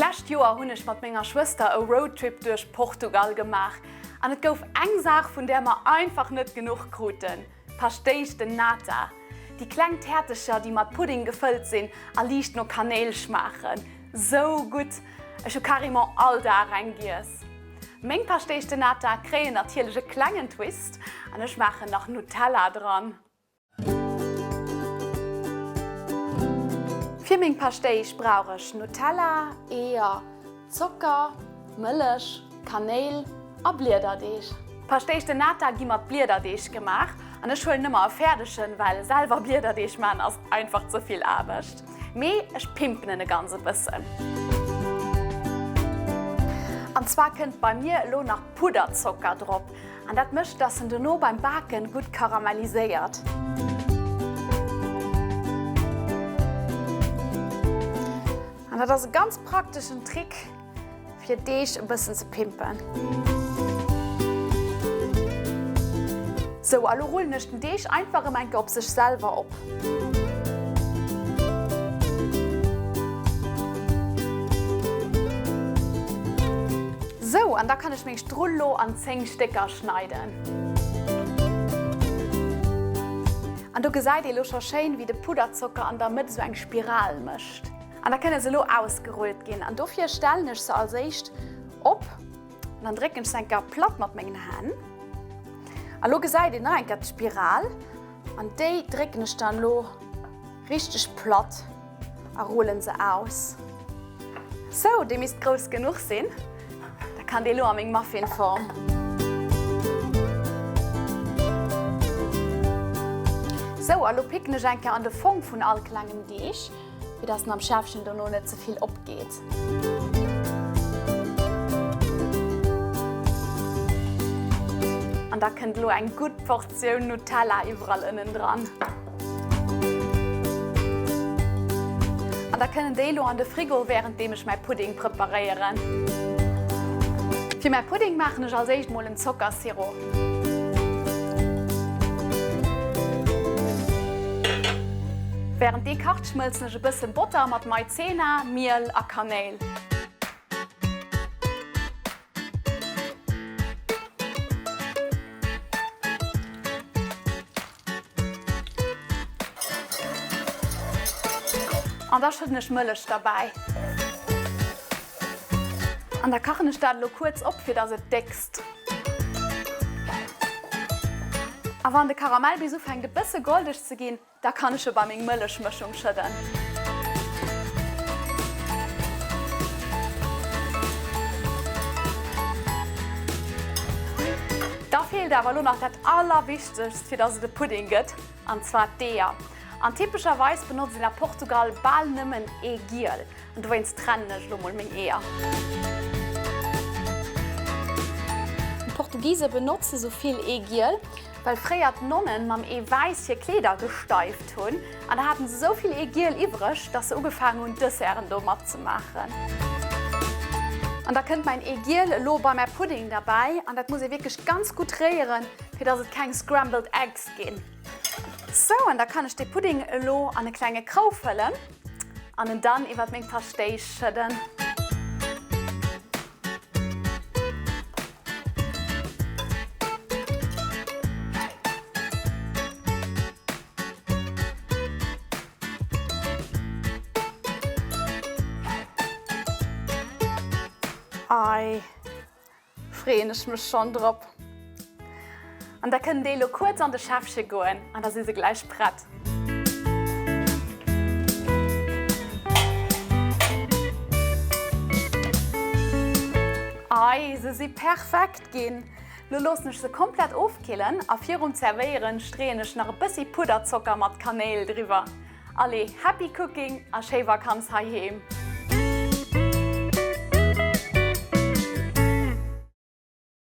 D'lescht Joer hunn ech mat menger Schwëster e Roadtrip duerch Portugal gemaach an et gouf eng Saach vun där mer einfach net genuch kruten, Pastéis de Nata. Déi kleng Täertecher déi mat Pudding gefëllt sinn a liicht no Kanéil schmaachen. Sou gutt! Ech hu carrément all Dag eng giess. Meng Pastéis de Nata kréien natierlech e klengen Twist an ech maachen nach Nutella dran. Fir meng Paschtéich brauch ech Nutella, Eeër, Zocker, Mëllech, Kanéil a Bliederdeeg. Paschtéich de Nata gi mat Bliederdeeg gemaach an ech huelen ëmmer e fäerdegen, well selwer Bliederdeeg man ass einfach ze vill Aarbecht. Mee ech pimpen en e ganz e bëssen. An zwar kënnt bei mir elo nach Pudderzocker drop. An dat mécht, dass en dono beim Baken gutt karamelliséiert. An dat ass e ganz prakteschen Trick, fir Deeg e bëssen ze pimpen. Sou, a lo rullen ech den Deeg einfach erëm eng Kéier op sech selwer op. Sou, an da kann ech meng Strull lo an 10 Stécker schneiden. An do gesäit ee lo scho schéin, wéi de Pudderzocker an der Mëtt sou eng Spiral mécht. An da kënne se lo ausgerullt ginn. An dofir stellen ech se als éischt op an dann drécken ech se eng Kéier platt mat mengen Hänn. A lo gesäit een nach eng Kéier d'Spiral. An déi drécken ech dann lo richteg platt a rullen se aus. Sou, déi misst grouss genuch sinn. Da kann déi lo a meng Muffinform. Sou, a lo picken ech eng Kéier an de Fong vun all klengem Deeg, fir dass en am Schäffchen dono net ze vill opgeet. An da kënnt elo eng gutt Portioun Nutella iwwerall ënnen dran. An da kënnen déi elo an de Frigo wärenddeem ech mäi Pudding preparéieren. Fir mäi Pudding maachen ech als éischt mol en Zockersirop. Wärend dee kacht schmëlzen ech e bëssen Botter mat Maizena, Miel a Kanéil. An da schëdden ech Mëllech derbäi. An da kachen ech dat elo kuerz op fir dass et déckst. A wann de Karamell bis ufänkt e bësse goldeg ze ginn, Da kann ech e bei meng Mëllechmëschung schëdden. Da feelt awer elo nach dat allerwichtegst fir dass et e Pudding gëtt, an zwar d'Eeër. An typescherweis benotzt een a Portugal bal nëmmen Eegiel. An dowéinst trennen ech elo mol meng Eeër. D'Portugise benotze sou vill Eegiel, well fréier d'Nonnen mam Eewäiss hir Kleeder gesteift hunn. An da haten se sou vill Eegiel iwwreg, dass se ugefaangen hunn Desserten domat ze maachen. An da kënnt mäin Eegiel elo bei mäi Pudding derbäi. An dat muss ee wierklech ganz gutt réieren, fir dass et keng Scrambled Eggs ginn. Sou, an da kann ech dee Pudding elo an e klenge Krou fëllen an en dann iwwert meng Paschtéi schëdden. Ei. Freeën ech mech schonn drop. An da kënnen déi elo kuerz an de Schäffche goen an da si se gläich prett. Ei, se si perfekt ginn! Lo loossen ech se komplett ofkillen a virum Zerwéieren streeën ech nach e bëssi Pudderzocker mat Kanéil driwwer. Allez, happy cooking a schéi Vakanz heiheem!